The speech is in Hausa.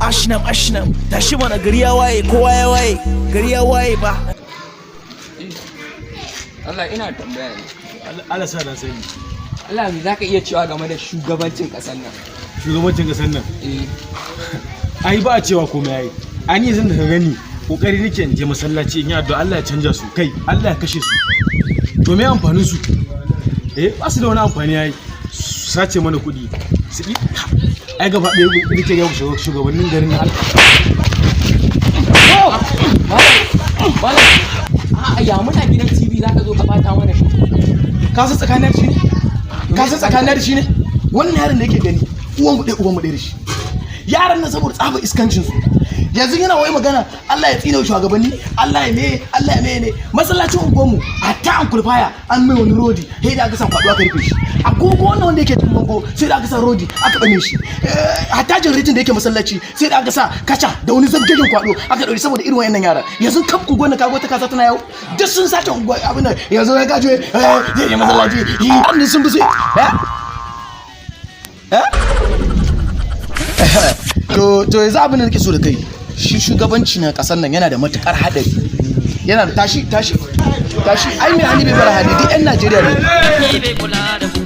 Ashnam, Ashnam, tashi mana, gari ya waye, kowa ya waye, gari ya waye ba. Allah, ina tambaya ne. Allah sa na sani. Allah, me zaka iya cewa game da shugabancin kasar nan? Shugabancin kasar nan? Eh. Ai ba a cewa komai. Ai ani yanzu da ka gani, kokari nake in je masallaci in yi addu'a Allah ya canja su, kai, Allah ya kashe su. To me amfanin su? Eh, ba su da wani amfani. Ai su sace mana kuɗi su ki. Ai gaba ɗaya nake ga shugabannin garin nan. Malam, malam. A'a, ya muna gidan TV zaka zo ka bata mana shi? Ka san tsakanin shi ne? Ka san tsakanin shi ne? Wannan yaron da yake gani, uwan mu ɗaya, uban mu ɗaya da shi. Yaran nan, saboda tsabar iskancin su, yanzu yana wai magana Allah ya tsine wa shugabanni, Allah ya me, Allah ya me. Ne masallacin unguwar mu a ta an kulfaya, an mai wani rodi, sai da aka sa kwado aka rufe shi. Agogo wannan wanda yake cikin bango, sai da aka sa rodi aka bame shi. Hatta janareton da yake masallaci, sai da aka sa kaca da wani zabgegen kwado aka daure, saboda irin wayannan yara. Yanzu kaf unguwar na kago ta kaza tana yau, duk sun sace unguwar abin nan. Yanzu ya gaje zai je masallaci yi sun bi su eh eh. To yanzu abin da nake so da kai, shi shugabanci na kasar nan yana da matukar hadari, yana da tashi, tashi, tashi. Ai mai hali bai bar hali, duk yan Najeriya ne. Bai kula da mu.